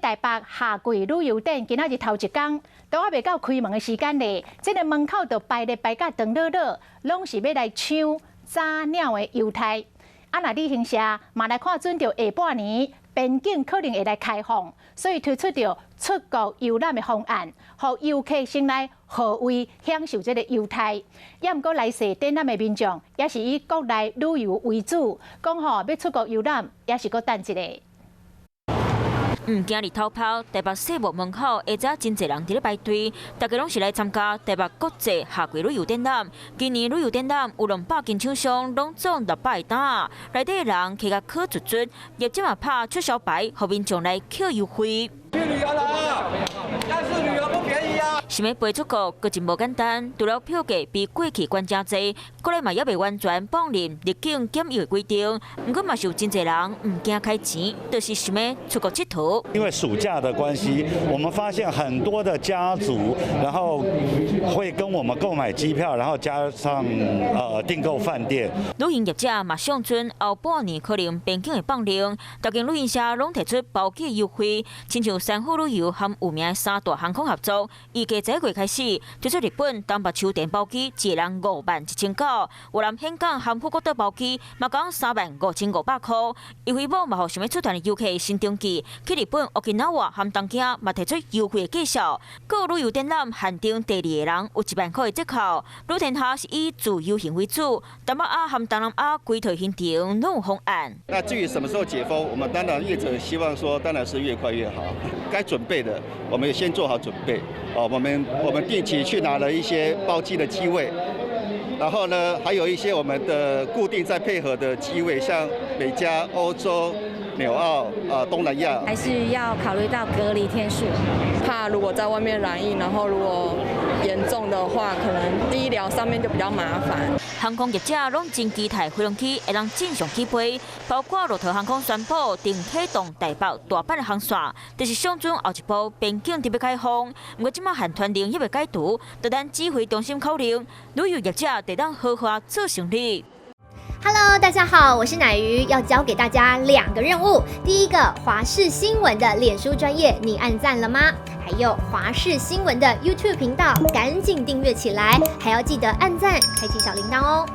台北夏季旅遊展今仔日頭一工，都還未到開門的時間咧，這个門口就排列排甲長落落，攏是欲來搶早鳥的優待。啊，若旅行社嘛來看準著下半年邊境可能會來開放，所以推出著出國遊覽的方案，予遊客先來號位享受這个優待。也毋過來踅展覽的民眾，也是以國內旅遊為主，講吼欲出國遊覽，也是閣等一下。毋驚日頭曬，台北世博門口下早真濟人佇咧排隊，大家攏是來參加台北國際夏季旅遊展覽。今年旅遊展覽有200間廠商，攏總600個檔，內底的人客甲可足足，業者嘛拍促銷牌，予民眾來抾優惠。去旅遊啦，但是旅遊不便宜啊。想欲飛出國，閣真無簡單。除了票價比過去懸誠濟，閣來嘛猶未完全放任入境檢疫的規定。毋過嘛是有真濟人毋驚開錢，就是想欲出國𨑨迌。因為暑假的關係，我們發現很多的家族，然後會跟我們購買機票，然後加上訂購飯店。旅行業者嘛相準後半年可能邊境會放令，逐間旅行社攏提出包機優惠，親像三富旅遊和有名的三大航空合作，預計這個月開始推出日本東北秋田包機，一個人51,900；越南峴港和富國島包機，嘛講35,500箍。優惠網嘛，予想欲出團的遊客先登記，去日本、沖繩和東京嘛提出優惠的介紹。閣旅遊展覽限定第二個人有1萬箍的折扣。旅天下是以自由行為主，東北亞和東南亞規套行程攏有方案。那至於什麼時候解封，我們當然業者希望說，當然是越快越好。該準備的，我們也先做好準備。哦，我們定期去拿了一些包機的機位，然後呢，還有一些我們的固定在配合的機位，像美加、歐洲、紐澳啊、東南亞，還是要考慮到隔離天數。怕如果在外面染疫，然後如果嚴重的話，可能醫療上面就比較麻煩。航空業者攏真期待飛行機會當正常起飛，包括樂桃航空宣布定啟動台北大阪的航線，就是上準後一步邊境特別開放。毋過這馬限團令猶未解除，就等指揮中心口令，旅遊業者得當好好做生理。 Hello，大家好，我是奶魚，要交給大家兩個任務。第一個，華視新聞的臉書專頁，你按讚了嗎？還有華視新聞的 YouTube 頻道，趕緊訂閱起來，還要記得按讚，開啟小鈴鐺哦。